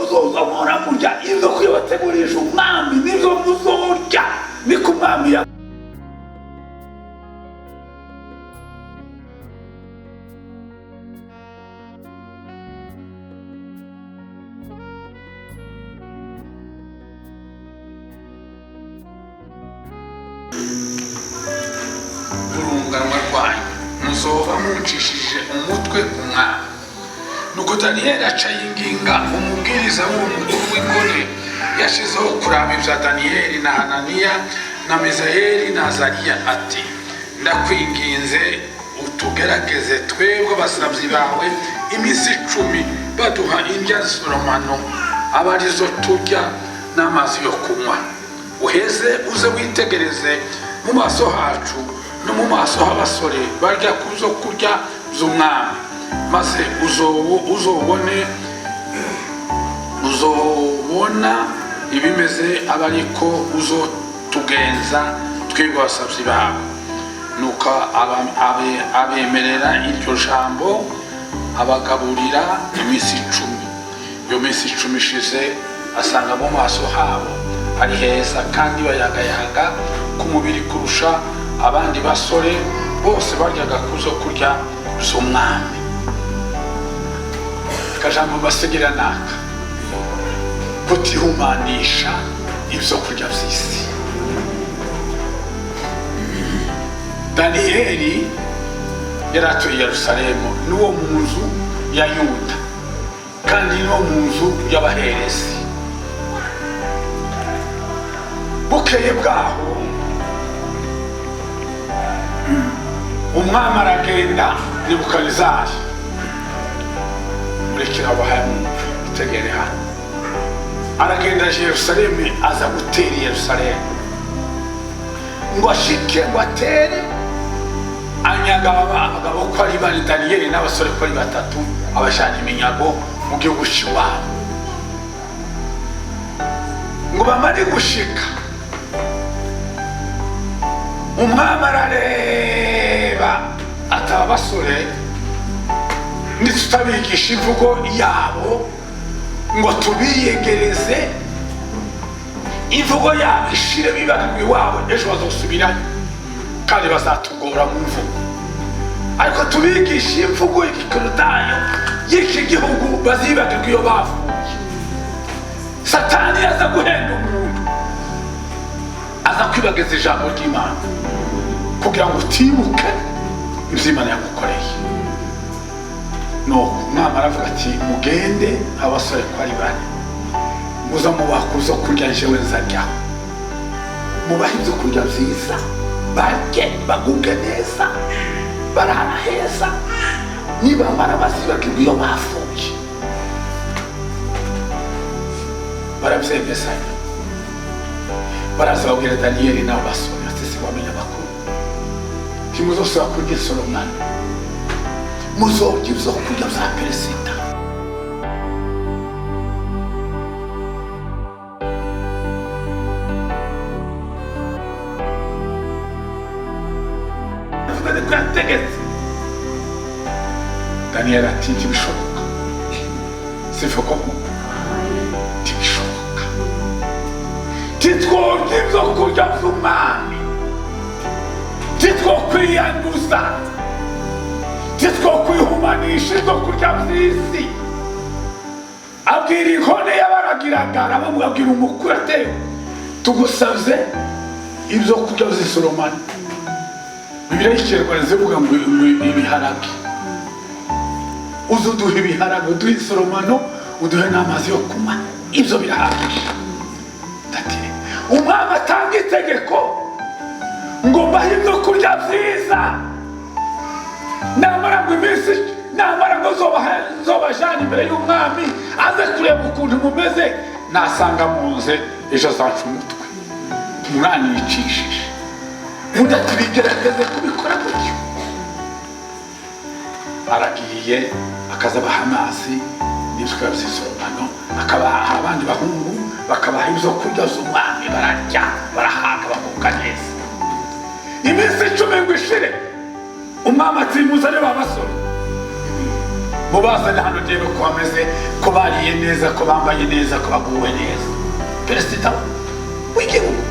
Muzoza muhora murya ibyo kwibategurisha umwami, nibyo muzorya, niko umwami ya urunganwa rwanyu muzoba muncishije umutwe ku mwami. Nuko Daniyeli aca yinginga umubwiriza w'uwo mukuru w'ingore yashizeho kuraba ibya Daniyeli na Hananiya na Mizayeli na Azariya, ati: "Ndakwinginze, utugerageze twebwe abasabyi bawe iminsi 10, baduha indya z'oromano aba arizo turya n'amazi yo kunywa. Uheze uze witegereze mu maso hacu no mu maso h'abasore barya ku zo kurya z'umwami, maze uzobona ibimeze, aba ariko uzotugenza twebwe abasabyi bawe." Nuko abemerera iryo jambo, abagaburira iminsi 10. Iyo minsi 10 ishize, asanga mu maso habo ari heza kandi bayagayaga ku mubiri kurusha abandi basore bose baryaga ku zo kurya z'umwami. Akajambo mbasigira naka: kutihumanisha ibyo kurya by'isi. Daniyeli yari atuye i Yerusalemu, n'uwo mu nzu ya Yuda kandi n'uwo mu nzu y'abaherezi. Bukeye bwaho umwami aragenda, Nebukadinezari. Murekera abahaye, itegere hano. Aragenda aje Yerusalemu, aza gutera i Yerusalemu ngo ashike ngo atere, anyaga abagabo ko ari bane, Daniyeli n'abasore ko ari batatu, abajana iminyago mu gihugu cy'iwabo. Ngo bamare gushika, umwami arareba ataba basore nitutabigisha imvugo yabo ngo tubiyegereze imvugo yabo ishire bibagirwa iwabo, ejo bazosubirayo kandi bazatugora mu mvugo. Ariko tubigisha imvugo y'igikorudayo y'iki gihugu, bazibagirwa iyo bavuye. Satani aza guhenda umuntu, aza kwibageza ijambo ry'Imana kugira ngo utibuke ibyo Imana yagukoreye. Nuko umwami aravuga ati: "Mugende, abasore ko ari bane, muza mubaha ku zo kurya jewe nzaryaho, mubahe ibyo kurya byiza, barye bagubwe neza, barara heza, nibamara bazibagirwa iyo bavuye." Barabyemezanya, baraza babwira Daniyeli n'abo basore bati: "Se wamenya amakuru? Ntimuzosubira kurya isoromano, muzorya ibyo kurya bya perezida." Niko yategetse. Daniyeli ati: "Ntibishoboka." Sivuga ko ntibishoboka, titworya ibyo kurya by'umwami, titwokwiyanduza, titwokwihumanisha ibyo kurya by'isi. Abwira inkone y'abaragiraga, arababwira umukuru atewe: "Tugusabye ibyo kurya by'isoromani." Bibiliya y'Ikinyarwanda zivuga ngo ibiharage. "Uze uduhe ibiharage, uduhe isoromano, uduhe n'amazi yo kunywa, ibyo birahagije." Ati: "Umwami atanga itegeko ngo mbahe ibyo kurya byiza, namara ngo iminsi namara ngo nzobajana imbere y'umwami aze kureba ukuntu mumeze, nasanga munze ejo azaca umutwe mwanicishije." Undi ati: "Bigerageze kubikora gutyo." Aragiye akaza abaha amazi n'ibyo by'isoromano, akabaha abandi bahungu, bakabaha ibyo kurya z'umwami, bararya barahaga bagubwa neza. Iminsi 10 ngo ishire, umwami ati: "Muzane ba basore." Mubazane hano ndebe ko bameze, ko bariye neza, ko bambaye neza, ko baguwe neza. Perezida w'igihugu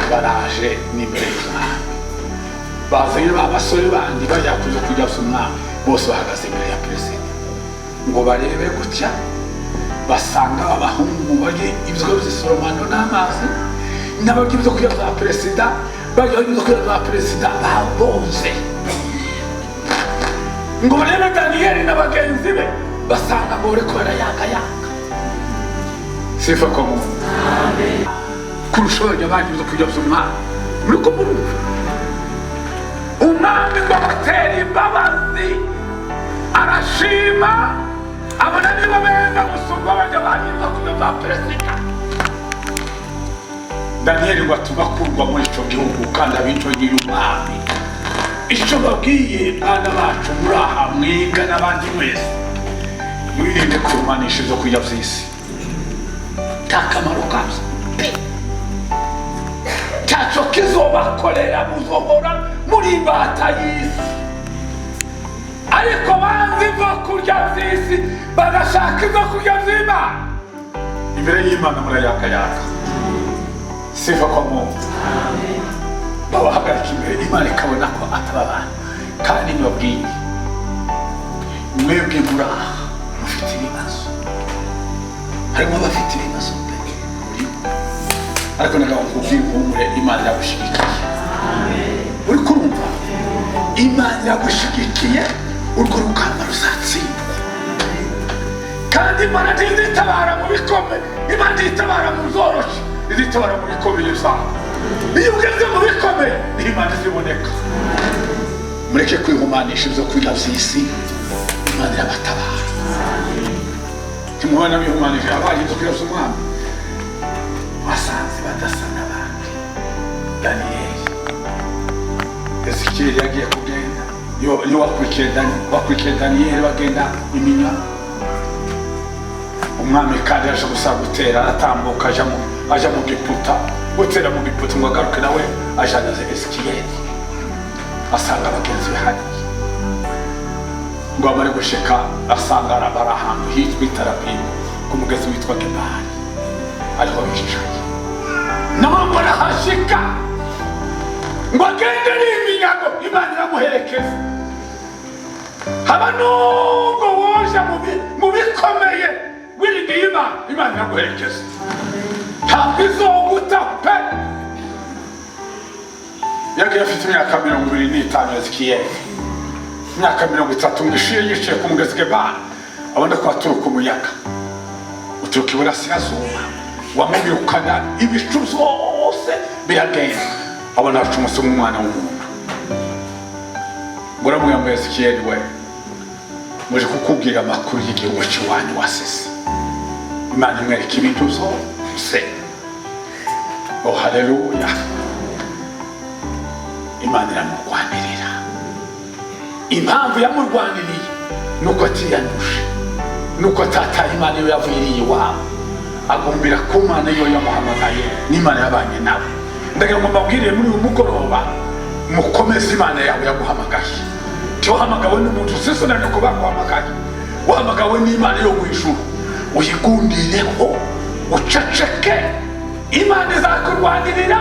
baraje n'imbere y'umwami, bazanye ba basore bandi bajya kuza kujya umwami, bose bahagaze imbere ya perezida ngo barebe gutya, basanga abahungu barya ibyo by'isoromano n'amazi n'abarya ibyo kurya bya perezida, barya ibyo kurya bya perezida babonze. Ngo barebe Daniyeli na bagenzi be, basanga ngo bariko barayangayanga. Sifa kwa Mungu. Kurusha barya barya ibyo kurya by'umwami. Muriko murumva? Umwami ngo abatera imbabazi, arashima, abona niba beza gusumba barya barya ibyo kurya bya perezida. Daniyeli ngo atuma akurwa muri ico gihugu kandi abicogeye umwami. Icyo babwiye bana bacu muri aha mwiga n'abandi mwese, mwirinde kurumanisha ibyo kurya by'isi, nta kamaro kabyo pe, ntacyo kizobakorera, muzohora muri imbata y'isi. Ariko banze ibyo kurya by'isi, bagashaka ibyo kurya by'Imana, imbere y'Imana murayakayaka. Sifa kwa Mungu. Babahagarika imbere, Imana ikabona ko ataba abantu. Kandi mbabwiye, mwebwe muri aha mufite ibibazo, harimo abafite ibibazo pe murimo, ariko nagabo nkubwire uhumure, Imana iragushigikiye. Uri kurumva? Imana iragushigikiye, urwo rugamba ruzatsindwa. Kandi Imana ntizitabara mu bikomeye, Imana ntizitabara mu byoroshye, izitabara mu bikomeye byawe. Iyo ugeze mu bikomeye niho Imana iziboneka. Mureke kwihumanisha ibyo kurya by'isi, Imana irabatabara. Ntimubona bihumanije abaye ibyo kurya by'umwami, basanze badasa n'abandi. Daniyeli, Ezekiyeli yagiye kugenda, iyo wakurikiye Daniyeli bagenda iminywa umwami, kandi yaje gusa gutera, aratambuka aja mu Giputa gutera, mu Giputa ngo agaruke nawe ajana Ezekiyeli, asanga bagenzi be hariya. Ngo amare gushika, asanga bari ahantu hitwa Itarapimu ku mugezi witwa Gebari, ariho bicaye. Nawe ngo arahashika, ngo agende n'iminyago, Imana iramuherekeza. Haba nubwo woja mu bikomeye, wiringiye Imana, Imana iraguherekeza, ntabwo izoguta pe. Yagiye afite imyaka 25 Ezekiyeli, imyaka 30 ngo ishiye, yicaye ku mugezi Gebari, abona ko haturuka umuyaga uturuka iburasirazuba, wamubirukana ibicu byose biragenda, abona haca umunsi w'umwana w'umuntu. Ngo uramubwira ngo: "Ezekiyeli we, muje kukubwira amakuru y'igihugu cy'iwanyu wasese." Imana imwereka ibintu byose. Oh haleluya! Imana iramurwanirira. Impamvu yamurwaniriye nuko atiyanduje, nuko atataye Imana iyo yavuye iriya iwabo, agumbira ku Mana iyo yamuhamagaye, n'Imana yabanye nawe. Ndagira ngo mbabwire muri uyu mugoroba, mukomeze Imana yawe yaguhamagaye. Ntiwahamagawe n'umuntu, usisonane ko baguhamagaye, wahamagawe n'Imana yo mu ijuru. Uyigundireho, uceceke, Imana izakurwanirira,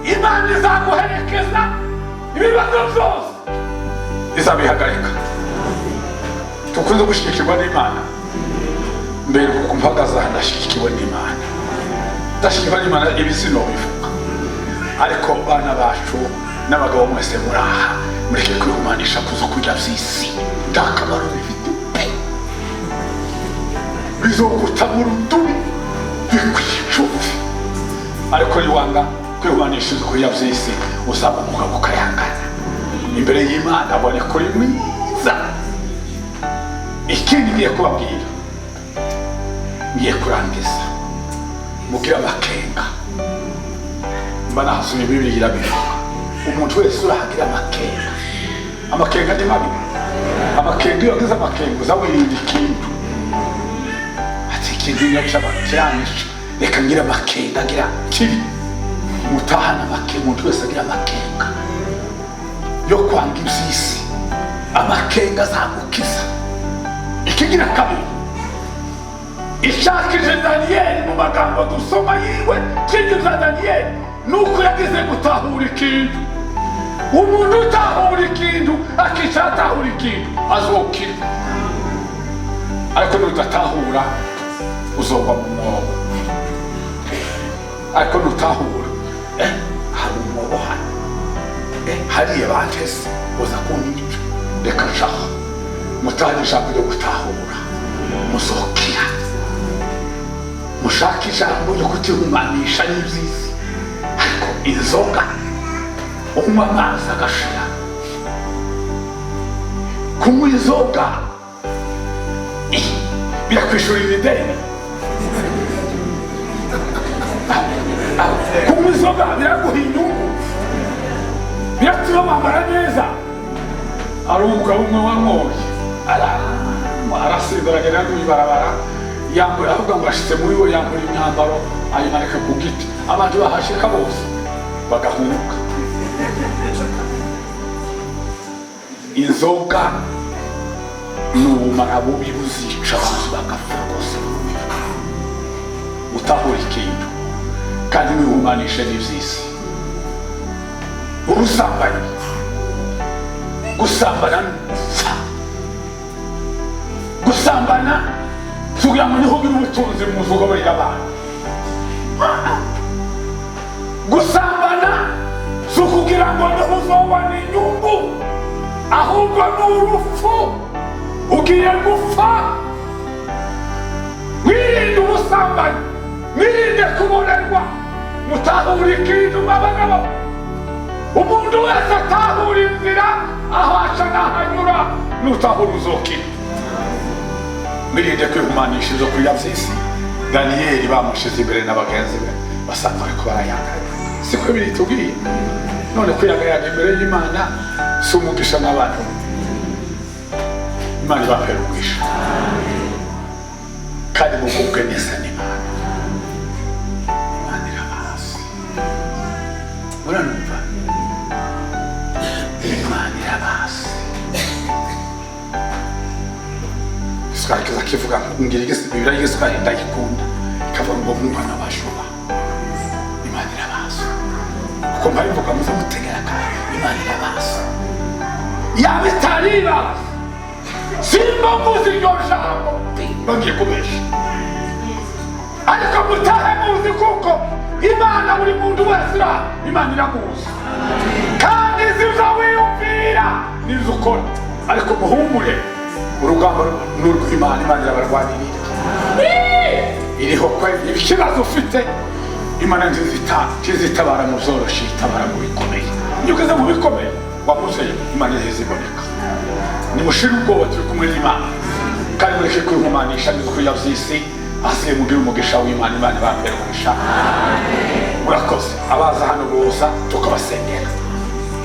Imana izaguherekeza, ibibazo byose izabihagarika. Tukunze gushyigikirwa n'Imana. Mbere kuko mpagaze aha, ndashyigikiwe n'Imana, ndashyigikirwa n'Imana, ibi sinobivuga. Ariko bana bacu n'abagabo mwese muri aha, mureke kwihumanisha kuzo kurya by'isi, nta kamaro bifite pe, bizoguta mu rudubi, bikwicufi. Ariko niwanga kwihumanisha ibyo kurya by'isi, uzaba umugabo ukayangana imbere y'Imana, abone ko uri mwiza. Ikindi ngiye kubabwira, ngiye kurangiza, mugire amakenga. Mba nahasomye, Bibiri irabivuga, umuntu wese urahagira amakenga. Amakenga ni mabi. Amakenga, iyo wagize amakenga, uza wirinda ikintu, ati: "Ikintu kiranyisha, reka ngira amakenga." Ngira kibi mutahana amakenga. Umuntu wese agira amakenga yo kwanga iby'isi, amakenga azagukiza. Ikigira kabiri ishakije Daniyeli mu magambo dusoma yiwe, twinjiza Daniyeli, nuko yagize gutahura ikintu. Umuntu utahura ikintu, akicara atahura ikintu, azokira, ariko nudatahura uzogwa mu mwobo. Ariko nutahura, hari umwobo hano, hariya bantese uza kunyica, reka nshaha. Mutahane ijambo ryo gutahura, muzokira. Mushake ijambo ryo kutihumanisha n'iby'isi. Ariko inzoga, unywa amazi agashira. Kunywa inzoga birakwishurira ideni. Kunywa inzoga biraguha inyungu, biratuma wambara neza. Ari umugabo umwe wanyoye, arasinzira, agenda mw'ibarabara, yambura, avuga ngo ashitse muri we, yambura imyambaro ayimanika ku giti, abantu bahashika bose bagahunga. Inzoga ni ubumara bubi buzica abantu bagapfa rwose. Utahura ikintu kandi wihumanishe n'iby'isi. Ubusambanyi, gusambana ni ugupfa. Gusambana tugira ngo niho ugira ubutunzi mu nzu ugaburira abantu. Gusambana si ukugira ngo niho uzobona inyungu, ahubwo ni urupfu, ugiye gupfa. Mwirinde ubusambanyi, mwirinde kubonerwa, mutahura ikintu. Abagabo, umuntu wese atahura inzira aho aca n'ahanyura, nutahura uzokira. Mwirinde kwihumanisha ibyo kurya by'isi. Daniyeli bamushize imbere na bagenzi be, basanga bariko barayagayaga. Siko biri tubwiye? None kwiyagayaga imbere y'Imana si umugisha n'abantu? Imana ibapera umugisha kandi mugubwe neza n'Imana. Imana irabazi, muranumva? Imana irabazi. Igiswahili kiza kivuga, ngira Bibiliya y'igiswahili ndayikunda, ikavuga ngo mwana bashuba. Imana irabazi. Uko mpabivuga muze mutegera kandi Imana irabazi. Yaba itari ibazi, simba mvuze iryo jambo, bagiye kubesha. Ariko mutahe muzi kuko Imana, buri muntu wese ira Imana iramuzi, kandi izi ibyo wiyumvira n'izo ukora. Ariko muhumure, urugamba ni urw'Imana, Imana irabarwanirira, iriho kweli. Ikibazo ufite, Imana ntizitabara mu byoroshye, itabara mu bikomeye. Iyo ugeze mu bikomeye wamuze, Imana ntiziboneka. Nimushire ubwoba, turi kumwe n'Imana, kandi mureke kwihumanisha n'ibyo kurya by'isi. Asigaye mugire umugisha w'Imana. Imana ibambere umugisha. Murakoze. Abaza hano boza tukabasengera.